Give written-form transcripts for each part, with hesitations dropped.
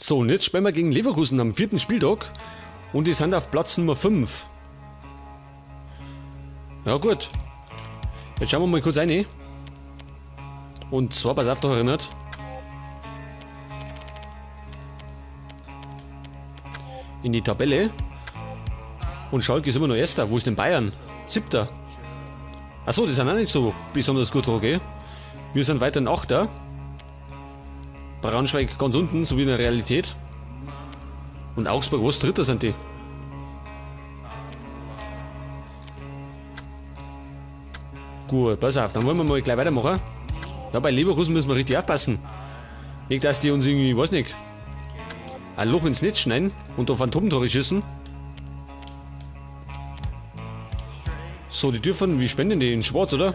So, und jetzt spielen wir gegen Leverkusen am vierten Spieltag. Und die sind auf Platz Nummer 5. Ja gut. Jetzt schauen wir mal kurz rein. Und zwar, pass auf, doch erinnert. In die Tabelle. Und Schalke ist immer noch Erster. Wo ist denn Bayern? Siebter. Achso, die sind auch nicht so besonders gut, okay. Wir sind weiterhin Achter. Braunschweig ganz unten, so wie in der Realität. Und Augsburg, was? Dritter sind die. Gut, pass auf, dann wollen wir mal gleich weitermachen. Ja, bei Leverkusen müssen wir richtig aufpassen. Nicht, dass die uns irgendwie, weiß nicht, ein Loch ins Netz schneiden und da Phantomtore schießen. So, die dürfen, wie spenden die? In Schwarz, oder?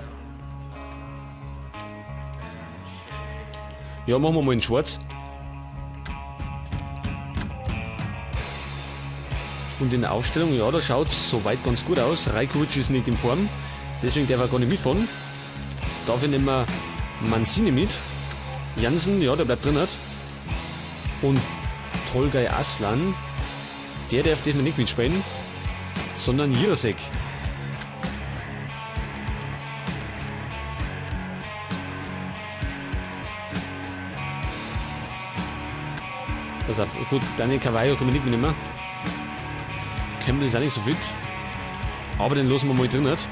Ja, machen wir mal in Schwarz. Und in der Aufstellung, ja, da schaut's soweit ganz gut aus. Rajkovic ist nicht in Form, deswegen darf er gar nicht mitfahren. Dafür nehmen wir Mancini mit. Jansen, ja, der bleibt drin. Hat. Und Tolgay Aslan, der darf diesmal nicht mitspielen, sondern Jirasek. Pass auf, gut, Daniel Carvalho können wir nicht mitnehmen. Campbell ist auch nicht so fit. Aber den lassen wir mal drin. Hat.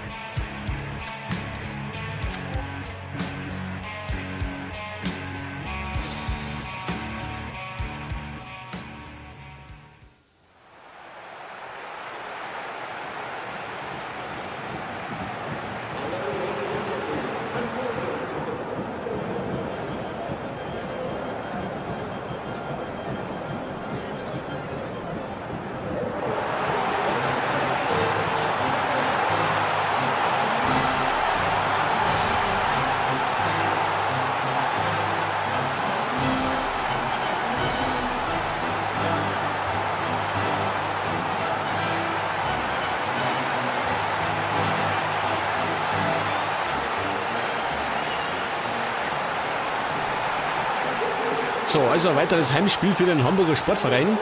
So, also ein weiteres Heimspiel für den Hamburger Sportverein.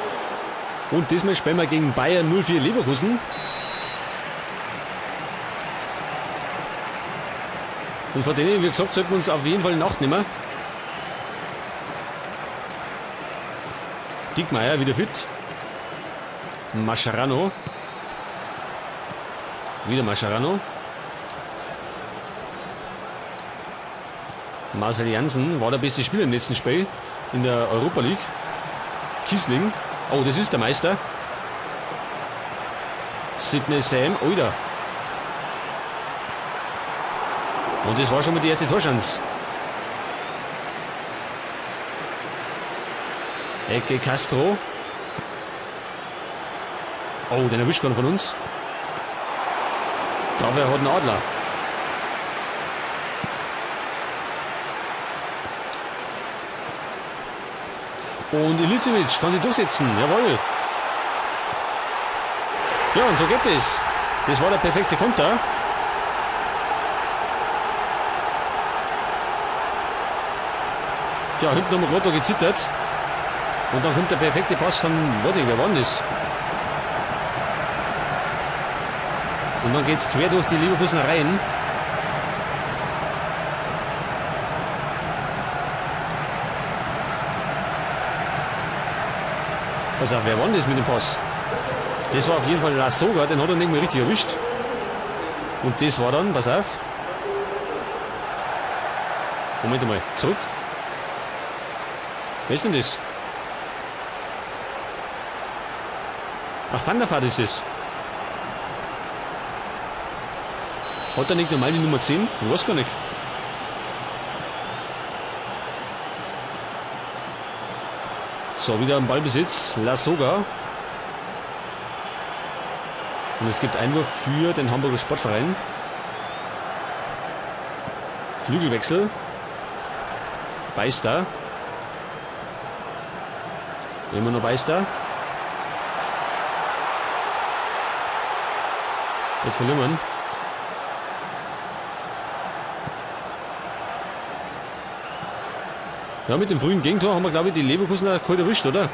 Und diesmal spielen wir gegen Bayer 04 Leverkusen. Und vor denen, wie gesagt, sollten wir uns auf jeden Fall in Acht nehmen. Diekmeier wieder fit. Mascherano. Wieder Mascherano. Marcel Jansen war der beste Spieler im letzten Spiel in der Europa League. Kiesling. Oh, das ist der Meister. Sidney Sam. Oida. Und das war schon mal die erste Torschance. Ecke Castro. Oh, den erwischt keiner von uns. Dafür hat ein Adler. Und Ilicevic kann sich durchsetzen. Jawohl. Ja, und so geht es. Das war der perfekte Konter. Ja, hinten haben wir gerade gezittert. Und dann kommt der perfekte Pass von Woddig. Wer war denn das? Und dann geht's quer durch die Leverkusener Reihen. Pass auf, wer war denn das mit dem Pass? Das war auf jeden Fall Lasogga, den hat er nicht mehr richtig erwischt. Und das war dann, pass auf. Moment mal, zurück. Wer ist denn das? Ach, Van der Vaart ist das. Hat er nicht normal die Nummer 10? Ich weiß gar nicht. So, wieder im Ballbesitz. Lasogga. Und es gibt Einwurf für den Hamburger Sportverein. Flügelwechsel. Beister. Immer noch Beister. Jetzt verlieren wir ihn. Ja, mit dem frühen Gegentor haben wir, glaube ich, die Leverkusener kalt erwischt, oder?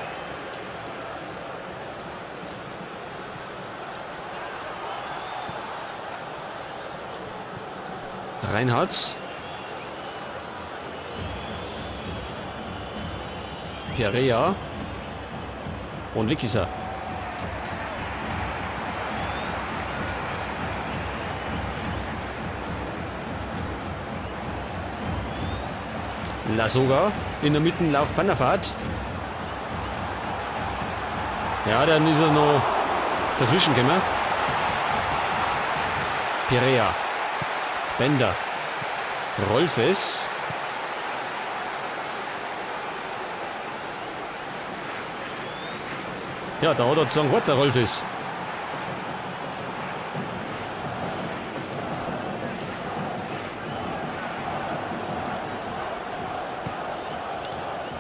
Reinhardt. Perea. Und weg ist er. Lasogga in der Mitte Lauf Van der Vaart. Ja, dann ist er noch dazwischen gekommen. Perea. Bender. Rolfes. Ja, da hat er zu sagen, der Rolfes.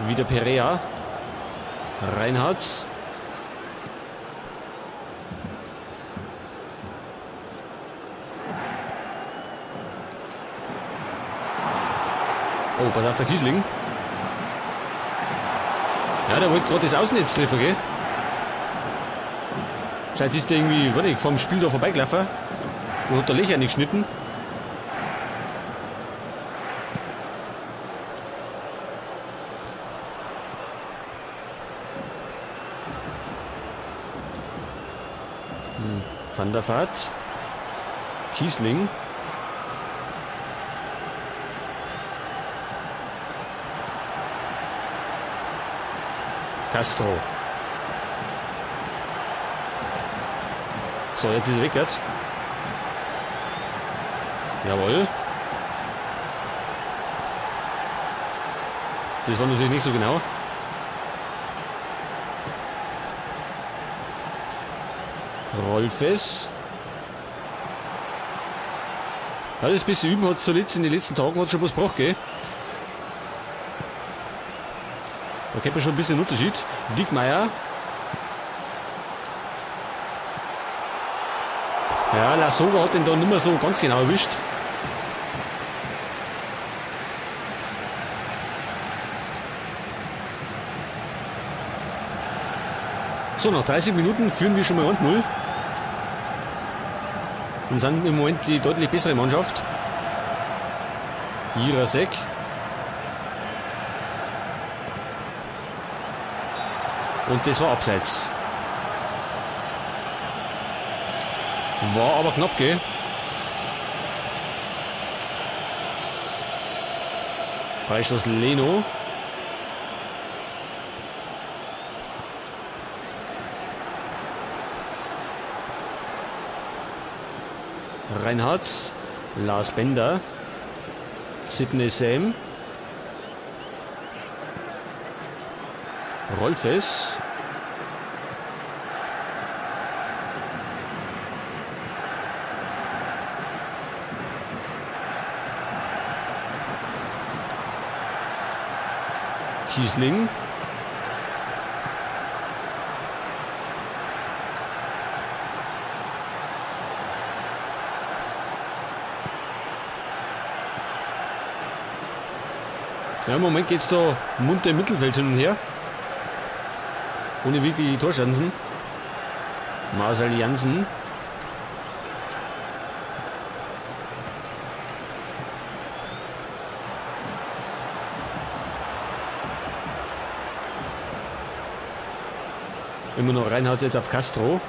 Wieder Perea. Reinhardt. Oh, pass auf, der Kiesling. Ja, der wollte gerade das Außennetz treffen, gell? Vielleicht ist der irgendwie, weiß nicht, vom Spiel da vorbeigelaufen und hat der Löcher nicht geschnitten. Van der Vaart. Kiesling. Castro. So, jetzt ist er weg jetzt. Jawohl. Das war natürlich nicht so genau. Rolfes. Ja, das bisschen üben hat zuletzt in den letzten Tagen hat schon was gebracht, gell? Da kennt man schon ein bisschen Unterschied. Diekmeier. Ja, Lasogga hat den da nicht mehr so ganz genau erwischt. So, nach 30 Minuten führen wir schon mal 1-0. Und sind im Moment die deutlich bessere Mannschaft. Jirasek. Und das war abseits. War aber knapp, gell? Freistoß Leno. Reinhardt, Lars Bender, Sidney Sam, Rolfes, Kiesling. Ja, im Moment geht's da munter im Mittelfeld hin und her. Ohne wirkliche Torchancen. Marcel Jansen. Immer noch Reinhardt jetzt auf Castro.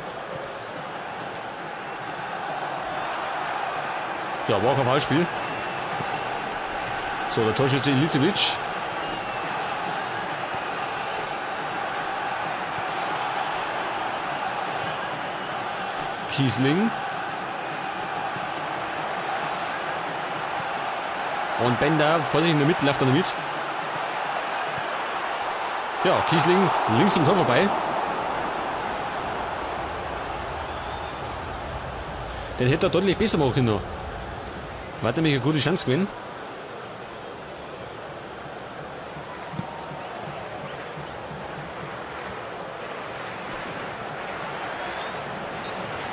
Ja, war auch ein Foulspiel. So, der Torschütze Ilicevic. Kiesling. Und Bender, Vorsicht in der Mitte, läuft er noch mit. Ja, Kiesling links am Tor vorbei. Den hätte er deutlich besser machen können. War nämlich eine gute Chance gewesen.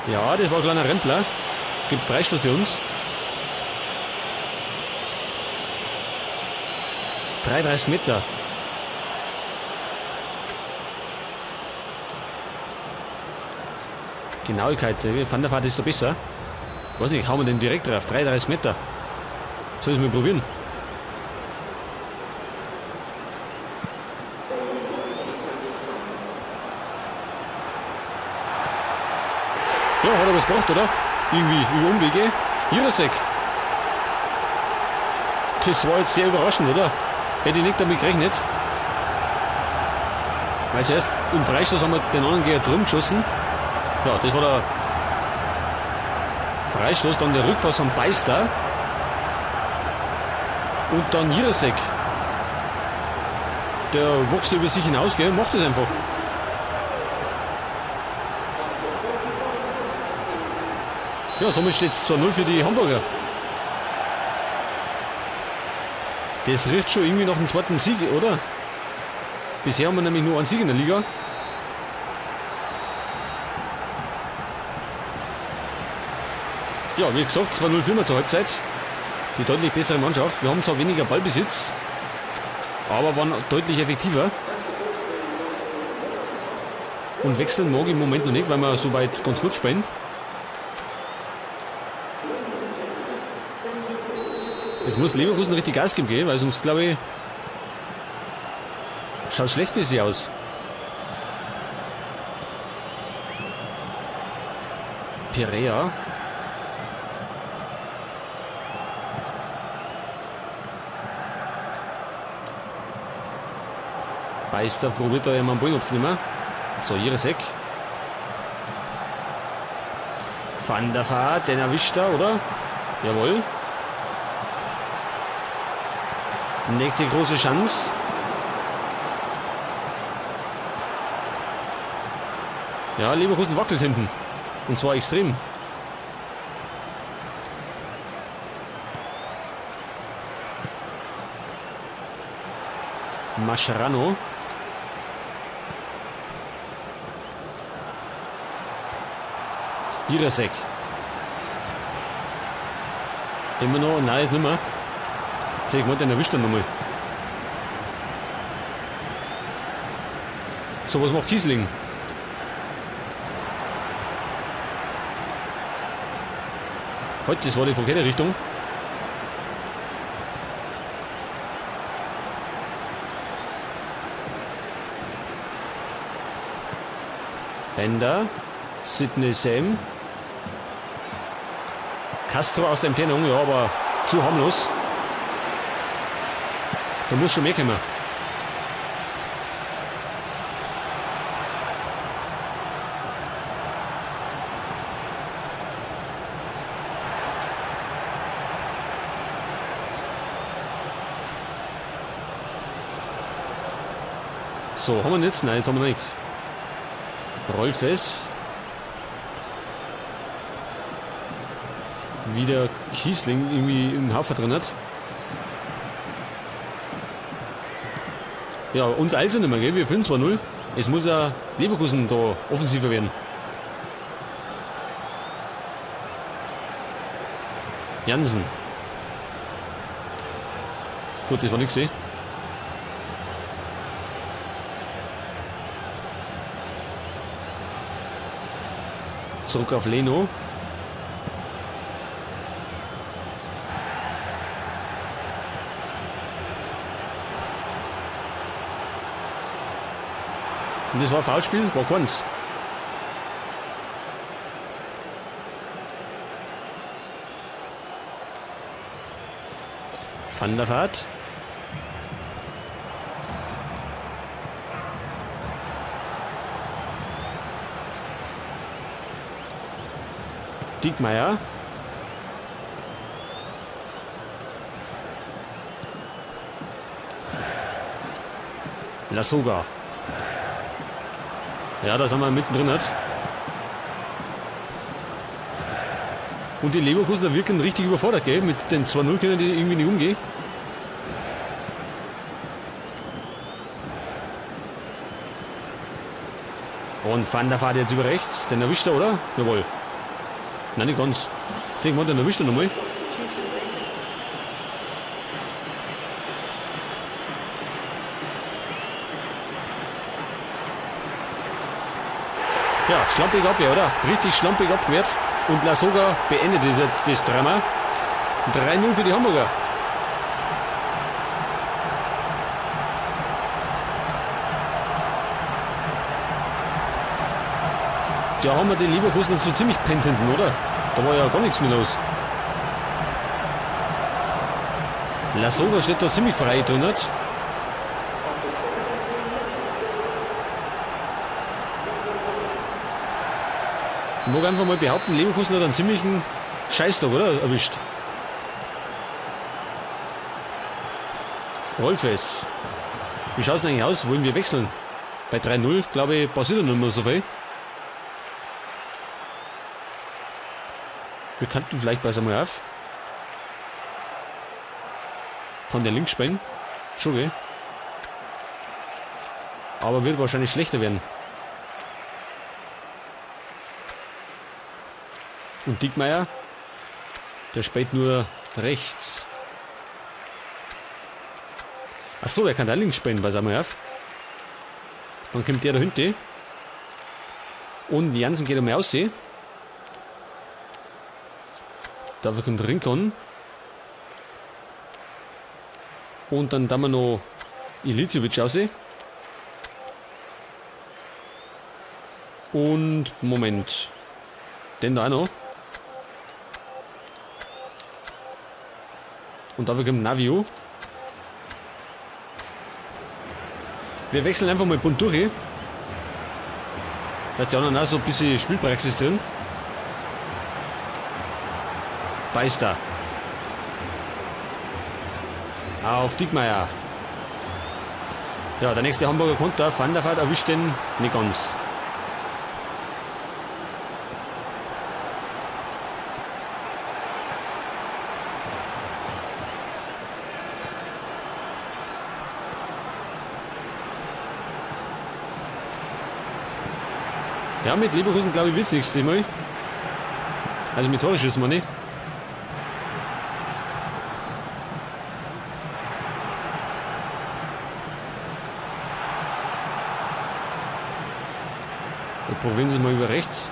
Ja, das war ein kleiner Rempler. Gibt Freistoß für uns. 33 Meter. Genauigkeit, Van der Vaart ist da besser. Weiß nicht, hauen wir den direkt drauf. 33 Meter. Soll ich es mal probieren? Ja, hat er was gebracht, oder? Irgendwie über Umwege. Jirasek. Das war jetzt sehr überraschend, oder? Hätte ich nicht damit gerechnet. Weil zuerst im Freistoß haben wir den anderen gegen drum geschossen. Ja, das war der Freistoß, dann der Rückpass am Beister. Und dann Jirasek. Der wächst über sich hinaus, gell? Macht das einfach. Ja, somit steht es 2-0 für die Hamburger. Das riecht schon irgendwie nach dem zweiten Sieg, oder? Bisher haben wir nämlich nur einen Sieg in der Liga. Ja, wie gesagt, 2-0 führen wir zur Halbzeit. Die deutlich bessere Mannschaft. Wir haben zwar weniger Ballbesitz, aber waren deutlich effektiver. Und wechseln mag ich im Moment noch nicht, weil wir soweit ganz gut spielen. Jetzt muss Leverkusen richtig Gas geben, gell? Weil sonst, glaube ich, schaut schlecht für sie aus. Perea. Beister probiert da immer einen Ball abzunehmen. So, Jirasek. Van der Vaart, den erwischt er, oder? Jawohl. Nächste große Chance. Ja, Leverkusen wackelt hinten. Und zwar extrem. Mascherano. Jirasek. Immer noch, nein, jetzt nicht mehr. Ich meinte, den erwischt er nochmal. So, was macht Kießling? Heute, das war die verkehrte Richtung. Bender, Sidney Sam. Castro aus der Entfernung, ja, aber zu harmlos. Da muss schon mehr kommen. So, haben wir jetzt? Nein, jetzt haben wir nicht. Rolfes. Wieder Kießling irgendwie im Haufen drin hat. Ja, uns eilt es nicht mehr, gell? Wir führen 2-0. Es muss ja Leverkusen da offensiver werden. Jansen. Gut, das war nichts, eh? Zurück auf Leno. Und das war ein Foulspiel, war keins. Van der Vaart. Diekmeier. Lasogga. Ja, da sind wir mittendrin. Hat. Und die Leverkusener wirken richtig überfordert, gell? Mit den 2-0 können die irgendwie nicht umgehen. Und Van der Vaart jetzt über rechts. Den erwischt er, oder? Jawohl. Nein, nicht ganz. Den den erwischt er nochmal. Ja, schlampig Abwehr, oder? Richtig schlampig abgewehrt. Und Lasogga beendet das Drama. 3-0 für die Hamburger. Da haben wir den Leverkusen so ziemlich pennt hinten, oder? Da war ja gar nichts mehr los. Lasogga steht da ziemlich frei drin. Nicht? Ich mag einfach mal behaupten, Leverkusen hat einen ziemlichen Scheißtag, oder? Erwischt. Rolfes. Wie schaut es denn eigentlich aus? Wollen wir wechseln? Bei 3-0, glaube ich, passiert ja nicht mehr so viel. Wir könnten vielleicht bei mal auf. Kann der links spielen? Schon, gell? Aber wird wahrscheinlich schlechter werden. Und Diekmeier, der spielt nur rechts. Achso, er kann da links spielen, pass einmal auf. Dann kommt der da hinten. Und Jansen geht einmal aussehen. Dafür kommt Rincon. Und dann da wir noch Ilicevic aussehen. Und Moment. Den da auch noch. Und dafür kommt Navio. Wir wechseln einfach mal bunt durch. Da ist ja auch noch so ein bisschen Spielpraxis drin. Beister. Auf Diekmeier. Ja, der nächste Hamburger Konter. Van der Vaart erwischt den nicht ganz. Ja, mit Leverkusen glaube ich wird's nichts diesmal. Also mit Tore schießen wir nicht. Wir probieren es mal über rechts.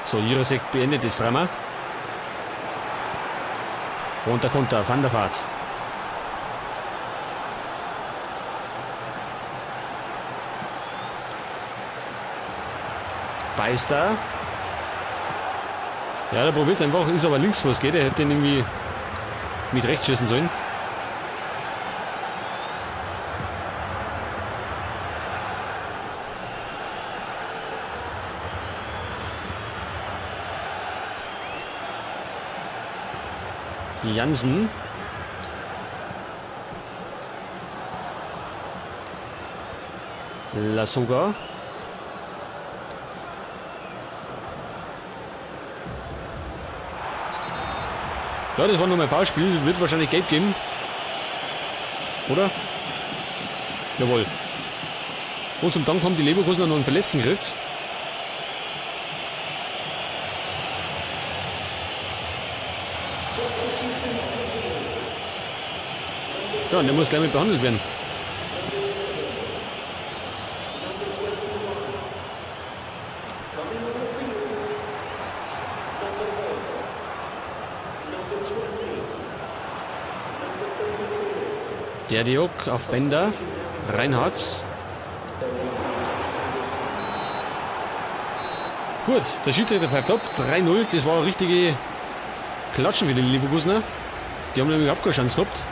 So, Jirasek beendet das Drama. Und da kommt der Van der Vaart. Beister. Ja, der probiert einfach, ist aber Linksfuß, geht. Er hätte den irgendwie mit rechts schießen sollen. Jansen. Lasogga. Ja, das war nur mein Foulspiel. Wird wahrscheinlich gelb geben. Oder? Jawohl. Und zum Dank haben die Leverkusener noch einen Verletzten gekriegt. Ja, und der muss gleich mit behandelt werden. Der Diok auf Bender. Reinhardt. Gut, der Schiedsrichter pfeift ab. 3-0, das war eine richtige Klatschen für die Leverkusener. Die haben nämlich überhaupt keine Chance gehabt.